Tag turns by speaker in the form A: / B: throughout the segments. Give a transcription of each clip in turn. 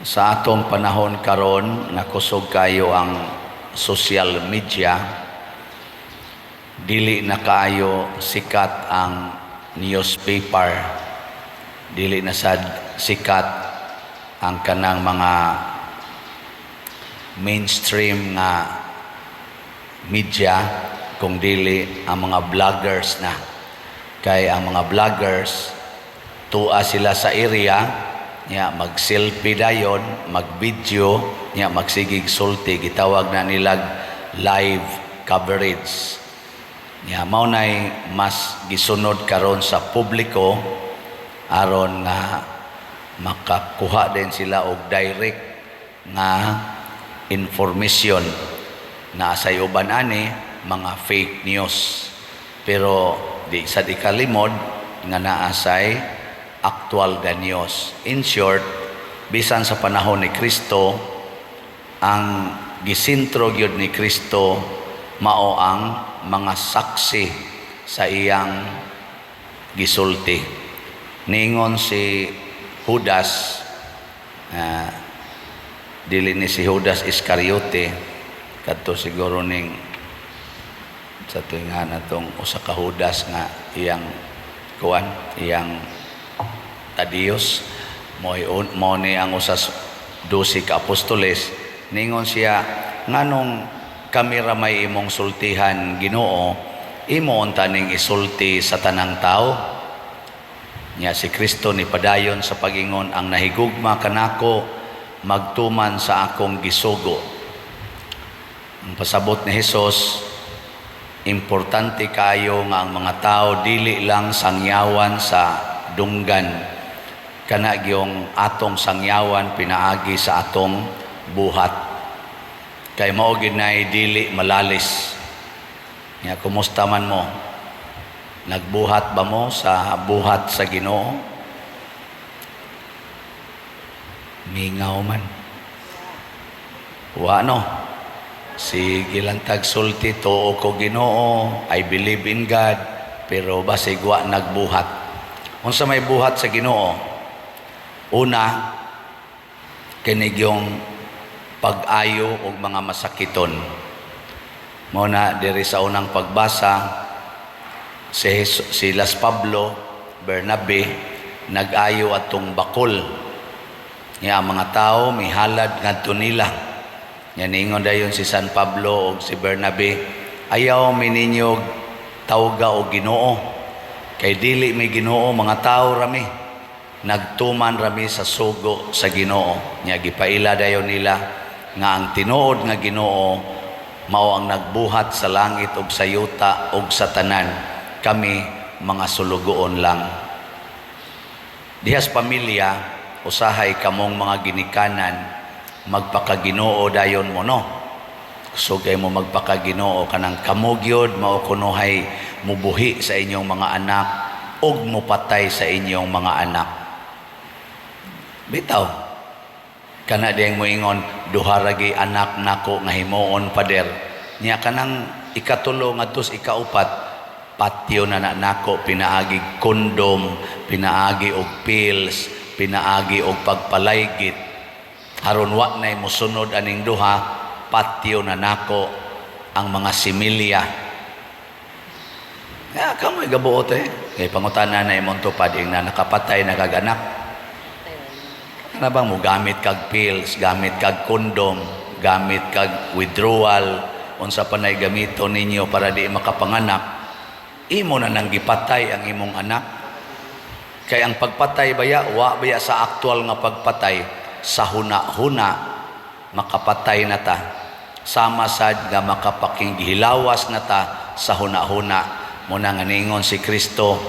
A: Sa atong panahon karon nga kusog kayo ang social media, dili na kaayo sikat ang newspaper, dili na sad sikat ang kanang mga mainstream nga media, kung dili ang mga vloggers na. Kay ang mga vloggers, tua sila sa area nya, mag-selfie dayon, mag-video nya, magsigig sulti. Gitawag na nilag live coverage. Nya mao nay mas gisunod karon sa publiko aron nga makakuha din sila og direct nga information na sa uban ani mga fake news, pero di sa di kalimod nga naa say actual ga news. In short, bisan sa panahon ni Kristo, ang gisintro gyud ni Kristo mao ang mga saksi sa iyang gisulti. Ningon si Judas, dili ni si Judas Iscariote, kadto siguro ning sa tuwing na tong usa ka Judas nga iyang kuan, iyang Tadios, mo ni ang usas 12 ka apostoles. Ningon siya, "Nganong kami ra may imong sultihan, Ginoo? Imo unta ning isulti sa tanang tao?" Nya si Kristo ni padayon sa pagingon, "Ang nahigugma kanako magtuman sa akong gisugo." Ang pasabot ni Hesus, importante kayo nga ang mga tao dili lang sangyawan sa dunggan, kana gyung atong sangyawan pinaagi sa atong buhat, kay mao gid nay dili malalis. Nya kumusta man mo? Nagbuhat ba mo sa buhat sa Ginoo? Mingaw man. Wa, no? Sige lang tag sulti, "Tuo ko Ginoo, I believe in God," pero basig wa nagbuhat. Unsa may buhat sa Ginoo? Una, kini yung pag-ayo og mga masakiton. Mao na diri sa unang pagbasa, si Las Pablo, Bernabe, nag-ayo atong bakol. Nga ang mga tao mihalad ngadto nila. Nya niingon dayon si San Pablo og si Bernabe, "Ayaw mi ninyo tawga og Ginoo. Kay dili mi Ginoo, mga tao rami. Nagtuman rami sa sugo sa Ginoo." Nya gipaila dayon nila nga ang tinuod nga Ginoo mao ang nagbuhat sa langit ug sa yuta ug sa tanan. Kami mga sulugoon lang. Dihas pamilya, usahay kamong mga ginikanan magpakaginoo dayon mo, no? Sugay mo magpakaginoo, kanang kamo gyud mao kunohay mubuhi sa inyong mga anak ug mupatay sa inyong mga anak. Bitaw. Kana diyang moingon, "Duha ra gyud anak nako nga himuon, pader." Nya kanang ikatulo ngadto sa ikaupat, patyo na na nako pinaagi kondom, pinaagi og pills, pinaagi og pagpalaygit. Aron wa nay mosunod aning duha, patyo na nako ang mga similya. Ya, kamoy gabuot eh. Kay pangutana na imong tupad, ing na nakapatay na kag anak. Kana bang mo gamit kag pills, gamit kag kondom, gamit kag withdrawal, unsa pa nay gamiton ninyo para di makapanganak, imo na nang gipatay ang imong anak. Kay ang pagpatay baya, wa baya sa aktual nga pagpatay, sa huna-huna makapatay na ta. Sama sad nga makapakinghilawas na ta sa huna-huna. Muna nga ningon si Kristo,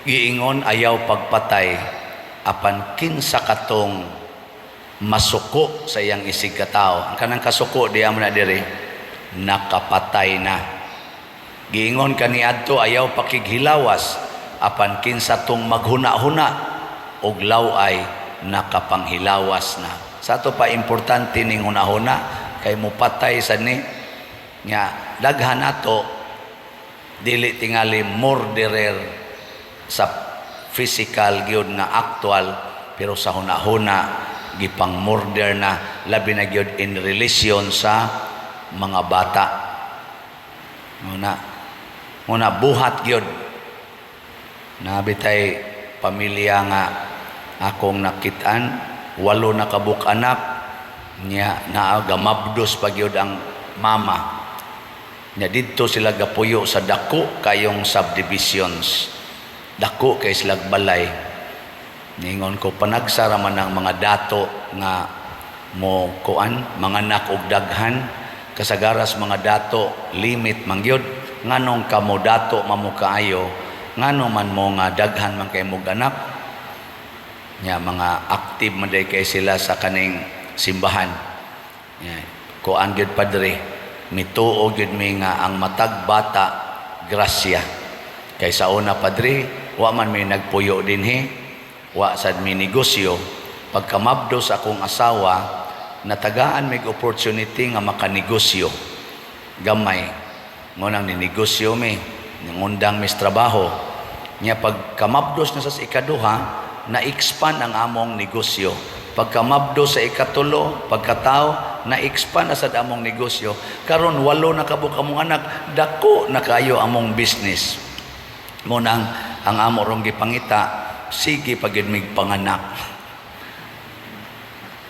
A: giingon ayaw pagpatay, apan kinsa katong masuko sa iyang isig katao. Ang kanang kasuko diya mo na diri, nakapatay na. Giingon kaniadto ayaw pakighilawas, apan kinsa tong maghuna-huna og law-ay, nakapanghilawas na. Sa ato pa importante ning hunahuna kay mupatay sa ni nga daghan nato dili tingali murderer sa physical gyud nga actual, pero sa hunahuna. gipang murder na, labi na gyud in relation sa mga bata. Muna buhat gyud. Nabitay pamilya nga akong nakitaan, walo na kabuk anak niya, naa gamabdos pa gyud ang mama nya. Didto sila gapuyo sa dako kayong subdivisions, dako kay sila balay. Ningon ko, panagsara man ang mga dato nga mo kuan manganak og daghan. Kasagaras mga dato limit man gyud. Nganong kamo dato mamo kaayo, ngano man mo nga daghan man kay mog anak nya? Mga active man day kay sila sa kaning simbahan nya. Kuan gyud, padre, mituo gyud mi nga ang matag bata grasya. Kay sa una, padre, wa man mi nagpuyo dinhi, wa sad mi negosyo. Pagkamabdos akong asawa, natagaan mig opportunity nga makanegosyo gamay. Mo nang ninegosyo mi, nangundang mis trabaho nya. Pagkamabdos na sa ikaduha, na-expand ang among negosyo. Pagkamabdos sa ikatulo, pagkatao, na-expand na sad among negosyo. Karon walo na kabuk among anak, dako na kayo among business. Mo nang ang amo rong gipangita, sige pagid mig panganak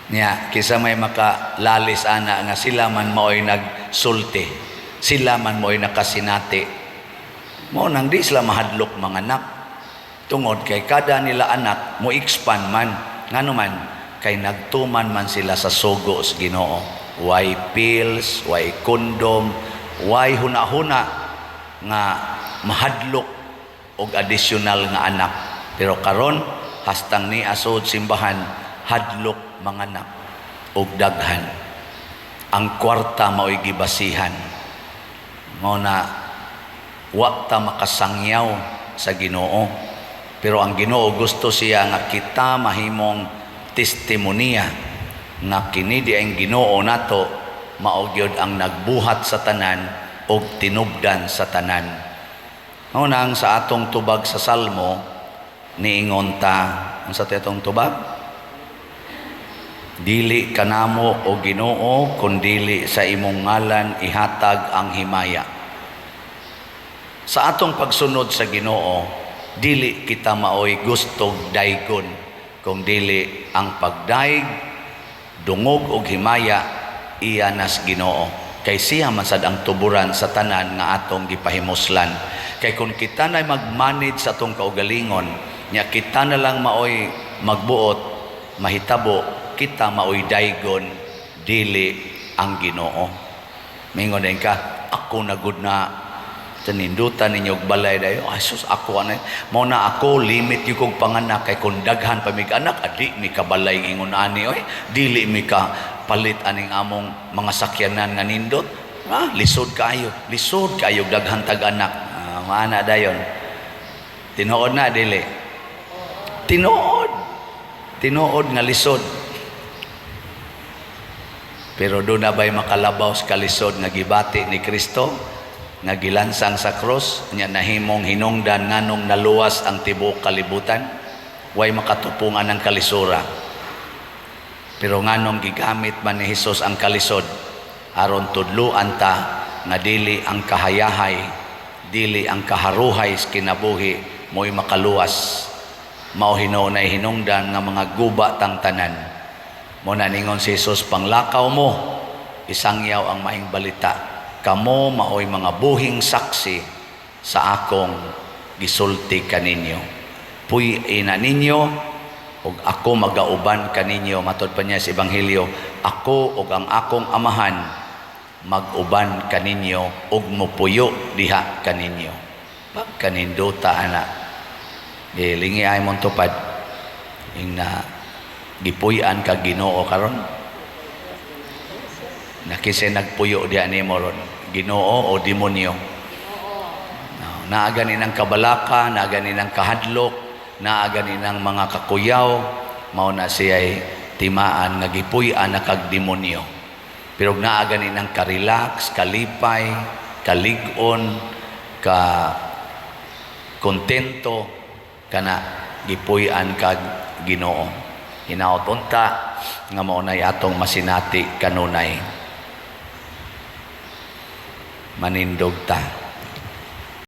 A: niya, kisa may makalalis ana nga sila man maoy nagsulti, sila man maoy nakasinati. Mao nang di sila mahadlok manganak tungod kay kada nila anak mo expand man. Ngano man? Kay nagtuman man sila sa sugo sa Ginoo. Way pills, way condom, way huna-huna nga mahadlok og additional nga anak. Pero karon, hastang ni asod simbahan, hadlok manganak og daghan. Ang kwarta mao'y gibasihan. Mao na wa ta makasangyaw sa Ginoo. Pero ang Ginoo, gusto siya nga kita mahimong testimonya nga kini di ang Ginoo nato mao gyud ang nagbuhat sa tanan og tinubdan sa tanan. Mao nang sa atong tubag sa Salmo, niingon ta, unsa ta atong tubag? "Dili kanamo, o Ginoo, kundili sa imong ngalan ihatag ang himaya." Sa atong pagsunod sa Ginoo, dili kita maoy gustog daygon, kung dili ang pagdayeg, dungog og himaya iya nas Ginoo. Kay siya man sad ang tuburan sa tanan nga atong gipahimuslan. Kay kung kita na mag-manage sa atong kaugalingon, nya kita na lang maoy magbuot, mahitabo kita maoy daygon, dili ang Ginoo. Mingon din ka, "Ako na gud na nindutan ninyo og balay dayo. Ay sus, ako ana." Mao na ako limit yung kog panganak, kay kung daghan pa mig anak, adi mi kabalay ingon ani oy, dili mi ka palit aning among mga sakyanan nga nindot. Ah, lisod kaayo, lisod kaayo daghan tag anak. Ah, maana dayon. Tinuod na dili? Tinuod, tinuod nga lisod. Pero doon na ba'y makalabaw sa kalisod nga gibati ni Kristo, nga gilansang sa krus, nya nahimong hinungdan nganong naluwas ang tibuok kalibutan? Way makatupungan ang kalisura. Pero nganong gigamit man ni Hesus ang kalisod? Aron tudluan ta nga dili ang kahayahay, dili ang kaharuhay sa kinabuhi mo'y makaluwas. Mao hinuon ay hinungdan nga mga guba tang tanan. Mo na ningon si Jesus, "Panglakaw mo, isangyaw ang maayong balita. Kamo maoy mga buhing saksi sa akong gisulti kaninyo. Puy-i na ninyo ug ako magauban kaninyo." Matod pa niya sa Ebanghelyo, "Ako ug ang akong Amahan mag-uban kaninyo ug mupuyo diha kaninyo." Pagkanindota ana. Gilingi ay mong tupad. Ing na gipuy-an ka Ginoo karon. Nakisay nagpuyo diha nimo ron, Ginoo o demonyo? No, naa gani ng kabalaka, naa gani ng kahadlok, naa gani ng mga kakuyaw, mao na siya'y timaan nga gipuy-an na kag demonyo. Pero naa gani ng ka-relax, kalipay, kalig-on, ka kontento, kana gipuy-an kag Ginoo. Hinaot unta nga mao nay atong masinati kanunay. Manindog ta.